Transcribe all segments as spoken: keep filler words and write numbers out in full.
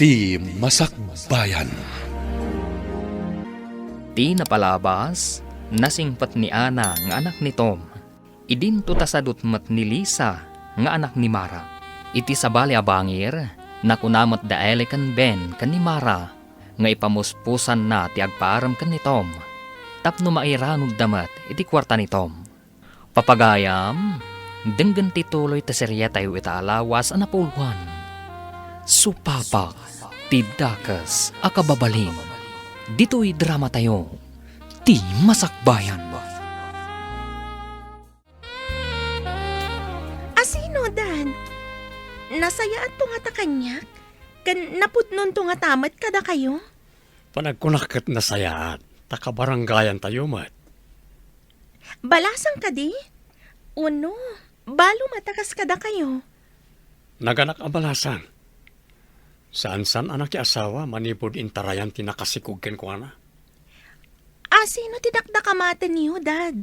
Ti Masakbayan. Ti napalabas, nasingpet ni Ana nga anak ni Tom. Idinto ta sadut met ni Lisa nga anak ni Mara. Iti sabali a bangir, nakuna met da Eli ken Ben ken ni Mara nga ipamuspusanna ti agpaarem ken ni Tom tapno mairanudda met iti kuarta ni Tom. Papagayam, denggen ti tuloy ti serietayo ita a lawas a napuloan. Supapag ti dakes a kababalin. Ditoy dramatayo, Ti Masakbayan. Asino, Dad? Nasayaatto ngata kaniak? Ken napudnonto ngata met kadakayo? Panagkunak ket nasayaat, ta kabarangayantayo met. Balasang kadi? Uno, balo met a kas kadakayo. Naganak a balasang. Saan-saan a nakiasawa manipud intarayan ti nakasikog kenkuana. Asino ti dakdakamatenyo, Dad?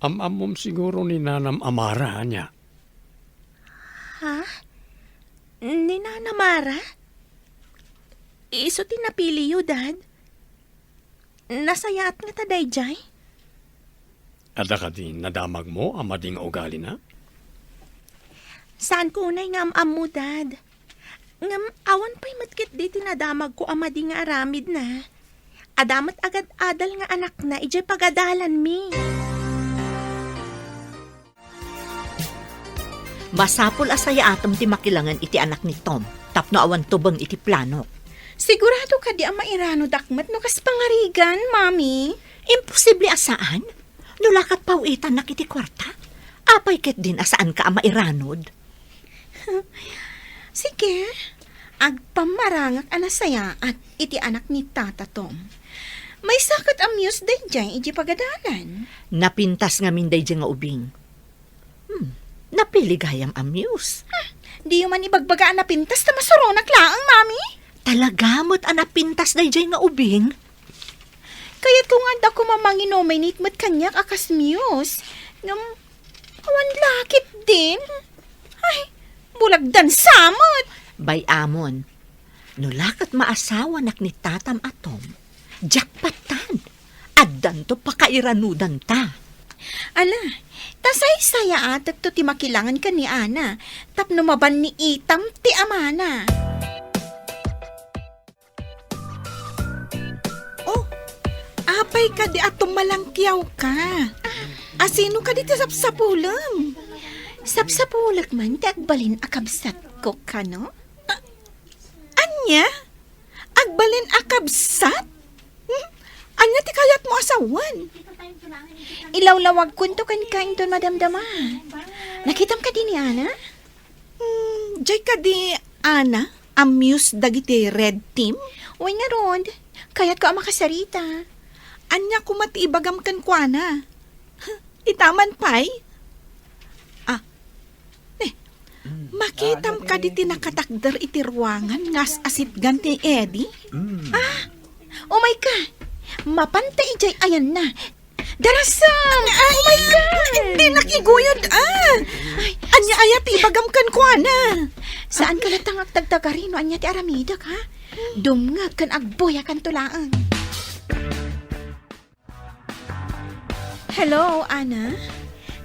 Am-ammom siguro ni Nanam a Mara, ania? Ha? Ni Nana Mara? Isu ti napiliyo, Dad? Nasayaat ngata daydiay? Adda kadi nadamagmo a madi nga ugalina? Saanko unay nga am-ammo, Dad. Ngem awan pay met ketdi ti nadamagko a madi nga aramidna. Adda met agad-adal nga anakna idiay pagadalanmi. Masapul a sayaatem ti makilangen iti anak ni Tom tapno awan tubeng iti planok. Sigurado kadi a mairanodak met no kas pangarigan, Mami? Imposible a saan. No la ket paw-itannak iti kuarta, apay ketdin a saanka a mairanod? Sige, agpammarangak a nasayaat iti anak ni Tata Tom. Maysa ket a muse daydiay idiay pagadalan. Napintas ngamin daydiay nga ubing. Hmm, napili gayam a muse. Hmm, diyo man ibagbaga a napintas ta masuronak laeng, Mami? Talaga met a napintas daydiay nga ubing? Kayatko nga adda koma manginominate met kaniak a kas muse. Ngem, awan la ketdin. Ay, bulag dansa met. Bay-amon, no la ket maasawanak ni Tatam a Tom, jackpottan. Addanto pakairanudanta. Ala, ta saysayaatekto ti makilangen ken ni Ana, tapno maban ni Itam ti amana. Oh, apay kadi a tumalangkiawka? Asino kadi ti sapsapulem? Sapsapulek man ti agbalin a kabsatko, kano? A-, ania? Agbalin a kabsat? Hmm? Ania ti kayatmo a sawen? Ilawlawagkonto kenka inton madamdama. Nakitam kadi ni Ana? Hmm, diay kadi, Ana, a muse dagiti Red Team? Wen ngarud, kayatko a makasarita. Ania koma ti ibagam kenkuana? Ita man pay? Ah, eh, makitam kadi ti nakatakder iti ruangan nga as-asitgan ni Eddie? Ah, umay ka. Mapanta idiay ayanna. Darasem! Ay, oh my God! Hindi nakiguyod, ah! Ay, ania aya ti ibagam kenkuana? Saan ka latta nga agtagtagari no ania ti aramidek, ha? Dumngeg ken agbuyakanto laeng. Hello, Ana?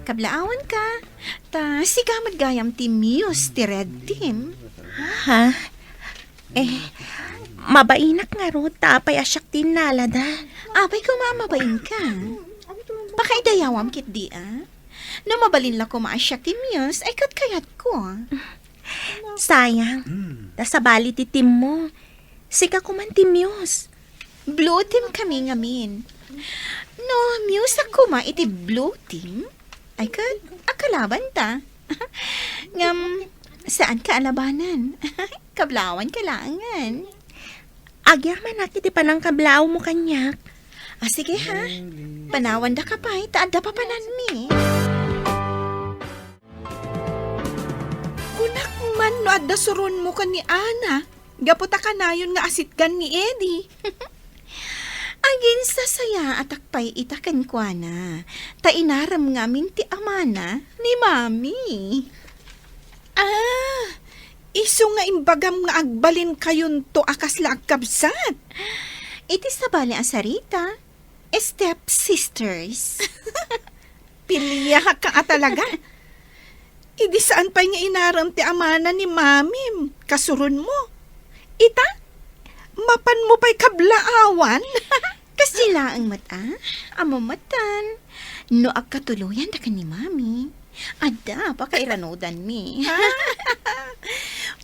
Kablaawanka? Ta sika met gayam ti muse ti Red Team. Ha? Eh, mabainak ngarud ta apay a siak ti innalada. Apay koma a mabainka? Pakaidayawam ketdi a. No mabalin la koma a siak ti muse, ay ket kayatko. Sayang. Ta sabali ti teammo. Sika koman ti muse. Blue team kami ngamin. No, muse-ak koma iti blue team, ay ket, akalabanta. Ngem, saanka a labanan. Kablawanka laengen. Agyamanak iti panangkablawmo kaniak. Ah, sige ha. Panawandaka pay, ta adda papananmi. Kunak man no adda suronmo ken ni Ana, gapu ta kanayon nga asitgan ni Eddie. Aginsasayaatak pay ita kenkuana, ta inarem ngamin ti amana ni Mami. Ah, Isu nga imbagam nga agbalinkayon to a kasla agkabsat. Iti sabali a sarita, step sisters. Piliak ka a talaga. Idi saan pay nga inarem ti amana ni Mamim, kasuron mo. Ita, mapan mo pay kablaawan. Kasdi laeng met a, ammo metten. No agkatuloyan da ken ni Mami, adda pakairanudanmi.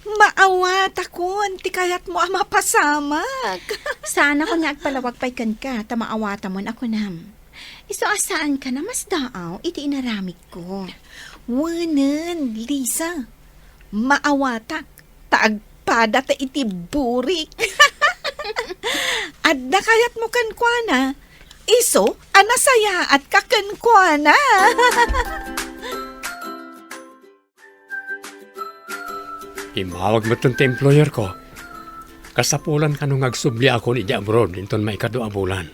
Maawatakon ti kayatmo a mapasamak. Saanakon nga agpalawag pay kenka ta maawatamon a kunam. Isu a saanka a masdaaw iti inaramidko. Wenen, Lisa, maawatak ta agpada ta iti burik. Adda kayatmo kenkuana, isu a nasayaatka kenkuana. Immawag metten ti employer ko. Kasapulan kano nga agsubliakon idiay abroad inton maikadua a bulan.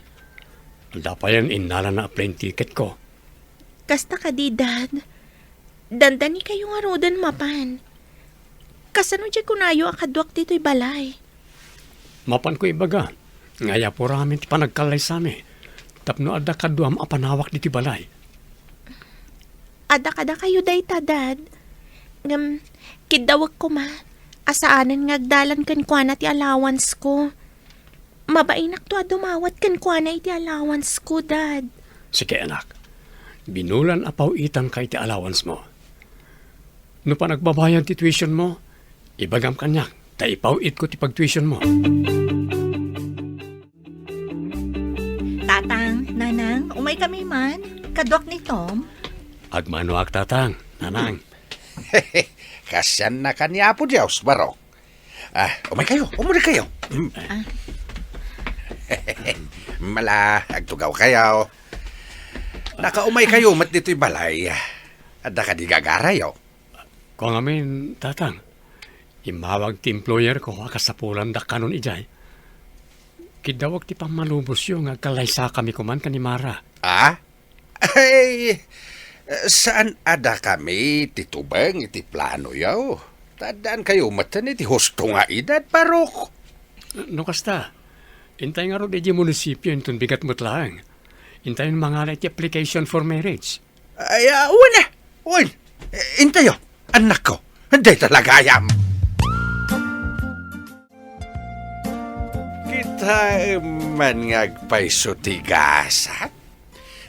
Adda payen innalana a plane ticket ko. Kasta kadi, Dad? Dandanikayo ngaruden mapan. Kasano diay kunayo a kaduak ditoy balay? Mapanko ibaga nga ayapo ramen ti panagkallaysami tapno adda kaduam a panawak ditoy balay. Adda kadakayo dayta, Dad. Ngem, kiddawek koma a saanen nga agdalan kenkuana ti allowance ko. Mabainak to a dumawat kenkuana iti allowance ko, Dad. Sige, anak. Binulan a paw-itanka iti allowance mo. No panagbabayad ti tuition mo, ibagam kaniak, ta ipaw-itko ti pagtuition mo. Tatang, Nanang, umay kami man. Kaduak ni Tom. Agmanoak, Tatang, Nanang. Kasianna kan ni Apo Dios, Barok. Ah, umay kayo, umuli kayo. Mm. Ah. Mala, agtugaw kayo. Nakaumay kayo met ditoy balay. Adda kadi gagarayo? Kung amin, Tatang, immawag ti employer ko a kasapulan dakkanon idiay. Kiddawek ti pammalubosyo nga agkallaysakami koman ken ni Mara. Ah? Ay, saan a dakami ti tubeng iti planoyo. Ta addaankayo metten iti husto nga edad, Barok. No kasta, intay ngarud idiay munisipio inton bigat met laeng. Intayon mangala iti application for marriage. Ay, ah, wen, ah, wen. Eh, intayo, annakko. Dayta la gayam. Kitaem man nga agpayso ti gasat.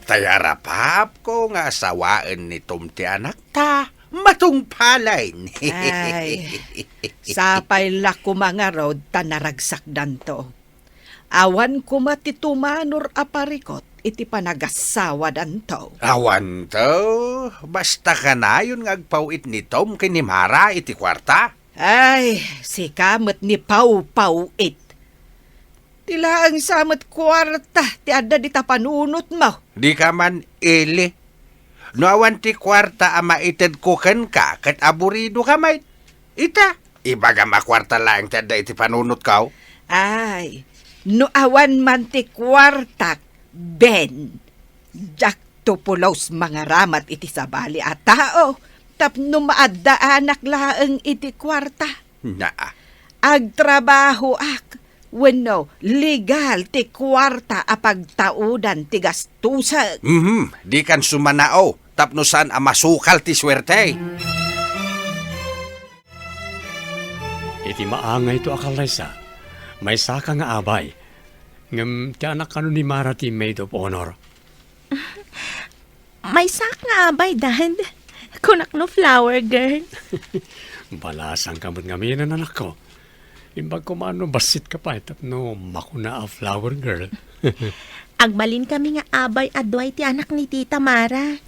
Ta arapapko nga asawaen ni Tom ti anakta, matungpalen. Ay, sapay la koma ngarud ta naragsakdanto. Awan koma ti tumanor a parikut iti panagasawadanto. Awanto, basta kanayon nga agpaw-it ni Tom ken ni Mara iti kuarta. Ay, sika met ni pawpaw-it. Ti laeng sa met kuarta ti adda dita panunotmo. Dika man ili. No awan ti kuarta a maitedko kenka ket aburidoka met. Ita, ibagam a kuarta laeng ti adda iti panunotko. Ay, no awan man ti kuartak, Ben, diakto pulos mangaramat iti sabali a tao tapno maaddaanak laeng iti kuarta. Naa. Agtrabahoak wenno legal ti kuarta a pagtaudan ti gastusen. Mhm, dikan sumanao tapno saan a masukal ti suerte. Iti maangayto a kallaysa, maysaka nga abay, ngem ti anak kano ni Mara ti maid of honor. Maysak nga abay, Dad. Kunak no flower girl. Balasangka met ngamin, anakko. Imbag koma no bassitka pay tapno makuna a flower girl. Agbalin kami nga abay a dua iti anak ni Tita Mara.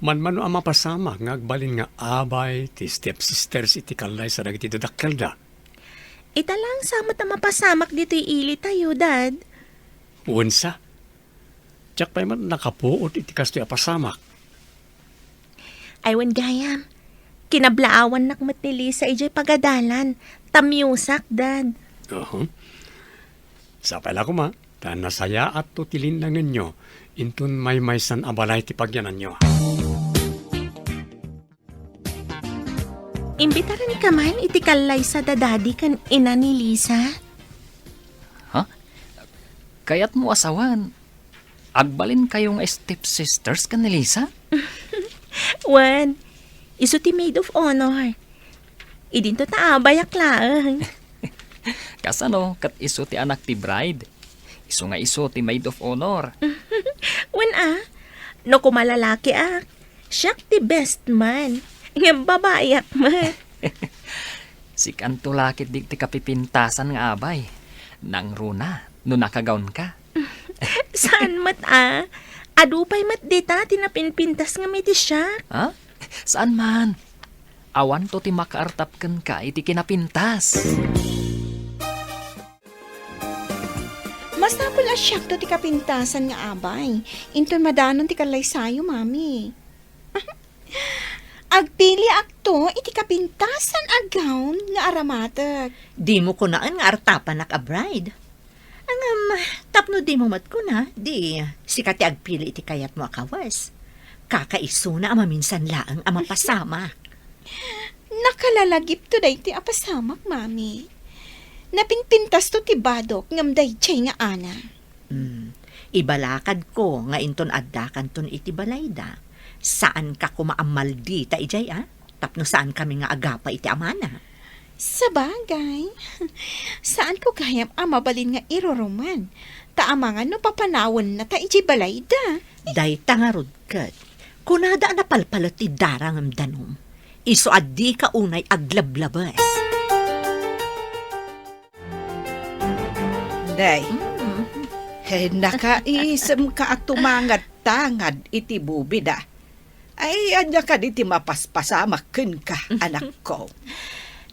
Manmano a mapasamak nga agbalin nga abay ti stepsisters iti kallaysa dagiti dadakkelda. Ita lang sa met a mapasamak ditoy ili tayo, Dad. Wensa? Diak pay met nakapuot iti kastoy a pasamak. Ay, wen gayam. Kinablaawannak met ni Lisa idiay pagadalan. Tamiosak, Dad. Aha. Sapay la koma, ta nasayaatto ti linnangenyo inton maymaysan a balay ti pagyananyo. Imbitaranka man iti kallaysa da Daddy ken ina ni Lisa? Ha? Kayatmo a sawen, agbalinkayo nga stepsisters ken ni Lisa? Wen, isu ti maid of honor. Idinto ta abayak laeng. Kasano ket isu ti anak ti bride? Isu nga isu ti maid of honor. Wen a, no koma lalakiak, siak ti best man. Ngem babaiak met. Sikanto la ketdi ti kapipintasan nga abay. Nangruna no nakagawnka. Saan met a? Adu pay met dita ti napinpintas ngem iti siak. Ha? Saan man. Awanto ti makaartap kenka iti kinapintas. Masapul a siakto ti kapintasan nga abay. Intoy madanon ti kallaysayo, Mami. Agpiliakto iti kapintasan a gown nga aramatek. Dimo kunaen nga artapanak a bride. Ngem, tapno dimo met kuna, di sika ti agpili iti kayatmo a kawes. Kakaisuna a maminsan laeng a mapasamak. Nakalalagipto daytoy a pasamak, Mami. Napinpintasto ti badok ngem daydiay nga Ana. Hmm. Ibalakadko nga inton addakanton iti balayda, saanka koma a maldita idiay a? Tapno saankami nga agapa iti amana. Sabagay, saanko gayam a mabalin nga iruruman, ta amangan no papanawennata idiay balayda. Dayta ngarud ket, kunada a napalpalet ti dara ngem danum, isu a dika unay aglablabes. Day, mm, he, nakaisemka a tumangad-tangad iti bubida. Ay, ania kadi ti mapaspasamak kenka, anakko?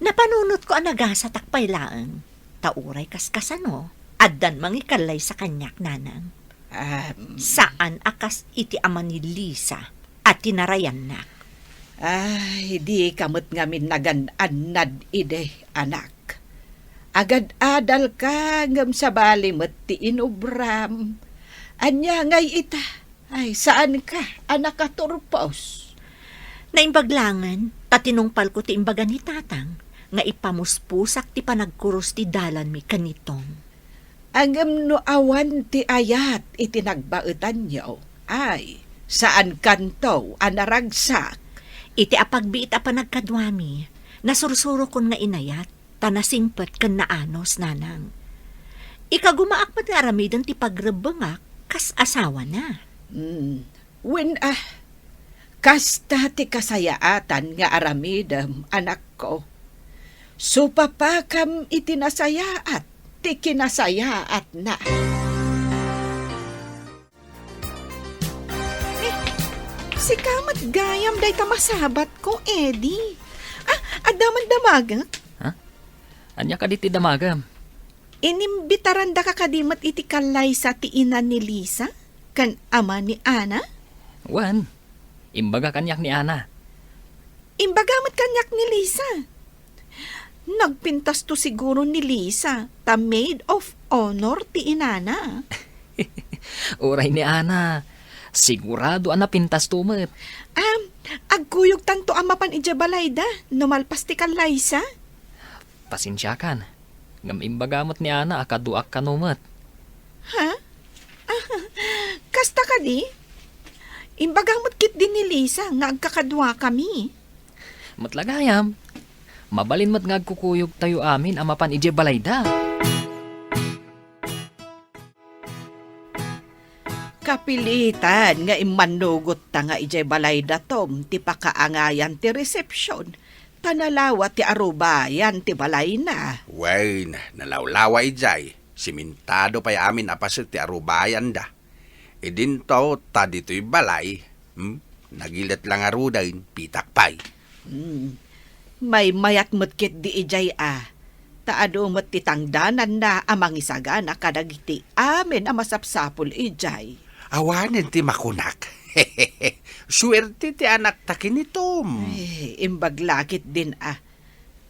Napanunotko a nagasatak pay laeng. Ta uray kaskasano, addan mangikallaysa kaniak, nanang. Am. Saan a kas iti ama ni Lisa a tinarayannak. Ay, dika met ngamin nagan-annad idi, anak. Agad-adalka ngem sabali met ti inubram. Ania ngay ita? Ay, saanka a nakaturpos? Naimbag laengen, ta tinungpalko ti imbaga ni Tatang nga ipamuspusak ti panagkurus ti dalanmi ken ni Tom. Ngem no awan ti ayat iti nagbaetanyo, ay, saankanto a naragsak. Iti apagbiit a panagkaduami, nasursurokon nga inayat, ta nasingpet ken naanus, nanang. Ikagumaak met nga aramiden ti pagrebbengak kas asawana. Hmm. Wen a, kasta ti kasayaatan nga aramidem, anakko. Supapakam iti nasayaat ti kinasayaatna. Eh, sika met gayam dayta masabatko, Eddie. Ah, adda man damagek? Ha? Ania kadi ti damagem? Inimbitarandaka kadi met iti kallaysa ti ina ni Lisa ken ama ni Ana? Wen, imbaga kaniak ni Ana. Imbaga met kaniak ni Lisa. Nagpintasto siguro ni Lisa ta maid of honor ti inana. Uray ni Ana, sigurado a napintasto met. Ah, agkuyogtanto a mapan idiay balayda no malpas ti kallaysa. Pasensiakan, ngem imbaga met ni Ana a kaduak kano met. Ha? Kasta kadi? Imbaga met ketdi ni Lisa nga agkakaduakami. Met la gayam, mabalin met nga agkukuyogtayo amin a mapan idiay balayda. Kapilitan nga immannugotta nga idiay balayda Tom ti pakaangayan ti resepsion, ta nalawa ti arubayan ti balayna. Wen, nalawlawa idiay, simentado pay amin a paset ti arubayanda. Idinto ta ditoy balay, hmm, nagilet la ngaruden, pitak pay. Hmm. Maymayat met ketdi idiay a, ta adu met ti tangdananna a mangisagana kadagiti amin a masapsapul idiay. Awanen ti makunak. Suerte ti anakta ken ni Tom. Ay, imbag la ketdin a.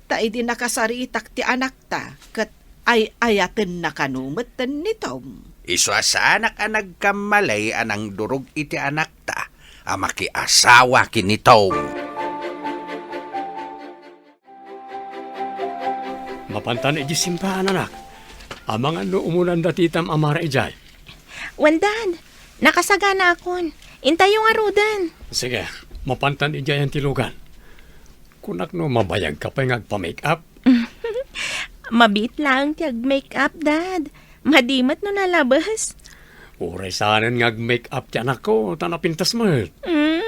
Ta idi nakasaritak ti anakta, ket ay-ayatenna kano metten ni Tom. Isu a saanak a nagkammalay a nangdurog iti anakta a makiasawa ken ni Tom. Mapantan idiay simbahan, anak. Amangan no umunan dati itam a mara idiay. Wen, Dad. Nakasaganaakon. Intayo ngaruden. Sige, mapantan idiay ti lugan. Kunak no mabayagka pay nga agpa-make-up. Mabiit laeng ti ag-make-up, Dad. Madi met no nalabes. Uray saanen nga ag-make-up ti anakko, ta napintas met. Mm.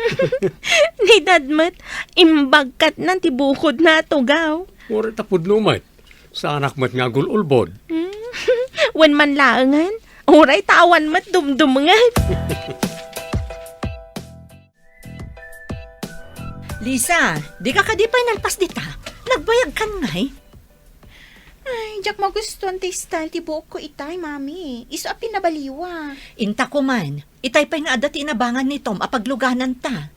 Ni Dad met, imbagkatnan ti bukodna a tugaw. Uray ta pudno met. Saanak met nga agul-ulbod. Mm. Wen man laengen, uray ta awan met dumdumngeg. Lisa, dika kadi pay nalpas dita? Nagbayagkan ngay? Ay, diak magustuan ti style ti buokko itay, Mami. Isu a pinabaliwa. Inta koman, itay pay nga adda ti inabangan ni Tom a paglugananta.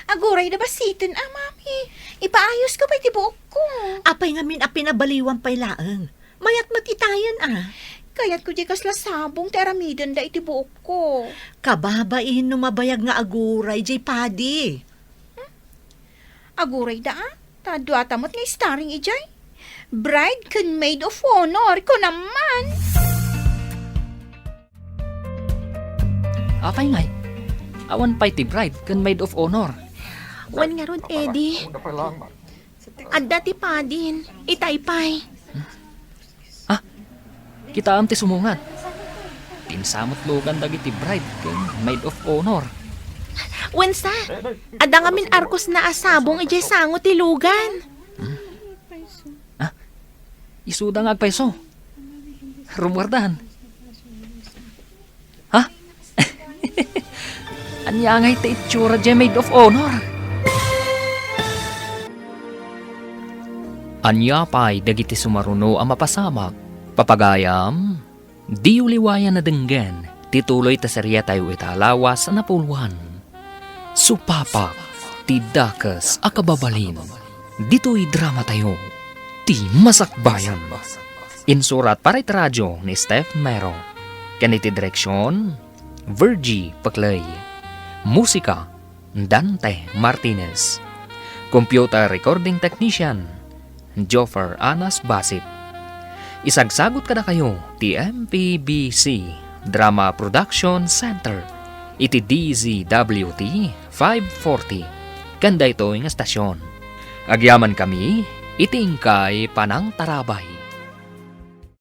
Aguray da basiten a, Mami. Ipaayosko pay ti buokko. Apay ngamin a pinabaliwan pay laeng? Mayat met itayen a. Kayatko diay kasla sabong ti aramidenda iti buokko. Kababain no mabayag nga aguray diay padi. Hmm? Aguray da a? Ta duata met nga starring idiay. Bride ken maid of honor, kunam man. Apay ngay? Awan pay ti bride ken maid of honor. Wen ngarud, Eddie. Adda ti padin. Itay pay. Ah, kitaem ti sumungad. Pinsamet lugan dagiti bride ken maid of honor. Wen sa, adda ngamin arkosna a sabong idiay sango ti lugan. Ah, isuda nga agpayso. Rummuardan. Ha? Ania ngay ti itsura diay maid of honor? Ania pay dagiti sumaruno a mapasamak? Papagayam, diyo liwayan a denggen ti tuloy ta seriatayo ita a lawas a napuloan. Supapak ti dakes a kababalin. Ditoy dramatayo, ti Masakbayan. Insurat para iti radio ni Steph Mero. Ken iti direksion, Virgie Paclay. Musika, Dante Martinez. Computer recording technician, Joffer Anas Basit. Isagsagut kadakayo ti M P B C Drama Production Center iti D Z W T five forty ken daytoy nga stasyon. Agyamankami iti inkay panangtarabay.